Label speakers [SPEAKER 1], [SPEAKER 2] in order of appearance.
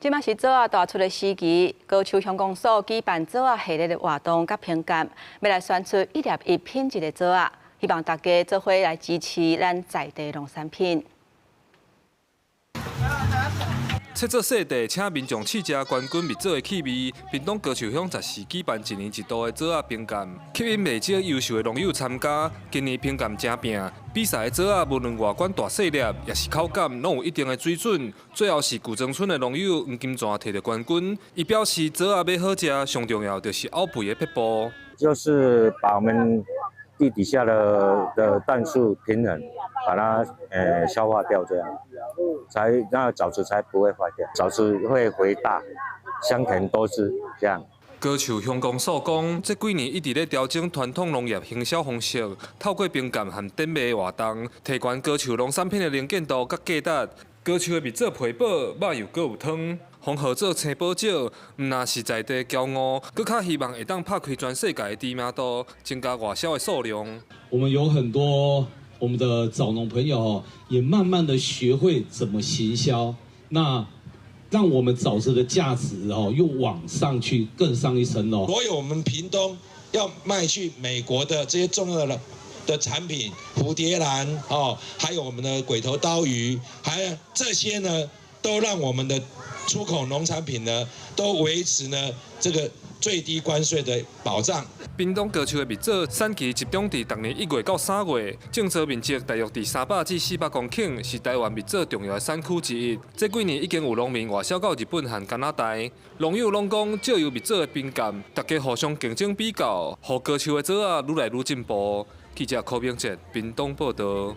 [SPEAKER 1] 這馬是棗仔大出的時期，高樹鄉公所舉辦棗仔系列的活動佮評鑑，欲來選出一粒一品質的棗仔，希望大家做伙來支持咱在地農產品。
[SPEAKER 2] 切做細塊，請民眾試食冠軍蜜棗的氣味。屏東高樹鄉十四舉辦一年一度的棗仔評鑑，吸引袂少優秀的農友參加。今年評鑑誠拚，比賽的棗仔無論外觀大細粒，抑是口感，攏有一定的水準。最後是舊莊村的農友黃金泉提著冠軍。伊表示，棗仔欲好食，上重要就是漚肥的撇步。
[SPEAKER 3] 就是把我們地底下的氮素平衡，把它消化掉，這樣才那棗子才不會壞掉，棗子會肥大，香甜多汁這樣。
[SPEAKER 2] 高樹鄉公所講，這幾年一直咧調整傳統農業行銷方式，透過評鑑和展賣活動，提懸高樹農產品的能見度佮價值。高樹的蜜棗皮薄，肉幼閣有湯，封號做青寶棗，毋但是在地驕傲，閣較希望會當拍開全世界的知名度，增加外銷的數量。
[SPEAKER 4] 我們有很多我們的棗農朋友也慢慢的學會怎麼行銷，那讓我們棗子的價值哦又往上去更上一層樓。
[SPEAKER 5] 所有我們屏東要賣去美國的這些重要的產品，蝴蝶蘭哦，還有我們的鬼頭刀魚，還有這些呢，都讓我們的出口農產品呢，都維持呢這個最低關稅的保障。
[SPEAKER 2] 屏東高樹的蜜棗產期集中佇逐年1月到3月，種植面積大約佇300至400公頃，是台灣蜜棗重要的產區之一。這幾年已經有農民外銷到日本和加拿大。農友攏講，藉由蜜棗的評鑑，大家互相競爭比較，予高樹的棗仔愈來愈進步。記者柯明哲屏東報導。